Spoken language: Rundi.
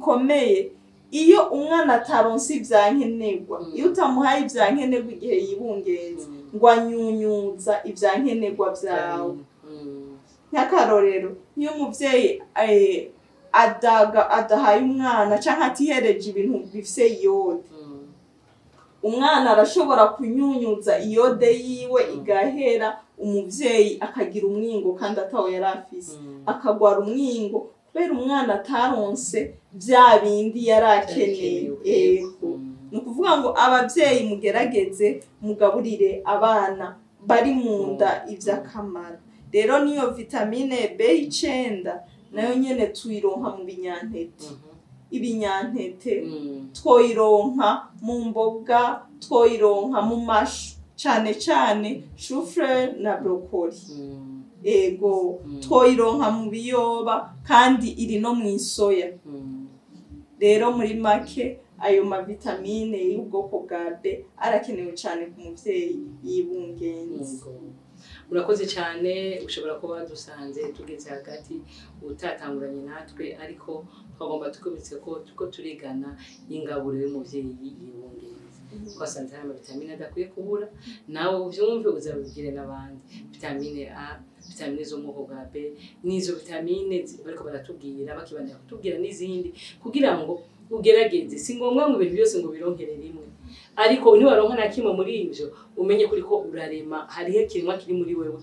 gikomeye, iyo umwana ataronse ivyankenerwa, iyo utamuhaye ivyankenerwa igihe yibungenze, ngo anyunyuza ivyankenerwa vyawe. Nk'akarorero, iyo umuvyeyi adahaye umwana canke atihereje ibintu bifise iyode, umwana arashobora kunyunyuza iyode yiwe igahera, umuvyeyi akagira umwingo kandi atawo yari afise, akagwara umwingo kubera umwana ataronse vya bindi yari akeneye. Ego, ni ukuvuga ngo abavyeyi mugerageze mugaburire abana bari mu nda ivy'akamaro. Rero niyo vitamine B9 nayo nyene tuyironka mu binyantete. Ibinyantete twoyironka mu mboga, twoyironka mu mashu, cane cane chou-fleur na brocoli. Ego, twoyironka mu biyoba, kandi iri no mw'isoya. Rero muri make, ayo mavitamine y'ubwoko bwa B arakenewe cane ku muvyeyi yibungenze. Murakoze cyane. Ushobora kuba dusanze tugeze hagati utatanguranye natwe, ariko twagomba tukubitse ko tuko turigana ingaburo y'umuvyeyi yibungenze. Twasanze hari amavitamine adakwiye kubura, nawe uvyumve uzabibwire n'abandi. Vitamine A, vitamine zo mu bwoko bwa B, n'izo vitamine bariko baratubwira, bakibandanya kutubwira n'izindi, kugira ngo ugerageze. Si ngombwa ngo ibintu byose ngo bironkere rimwe, ariko niwaronka na kimwe muri ivyo, umenye kuri ko urarema, hariho ikiremwa kiri muri wewe.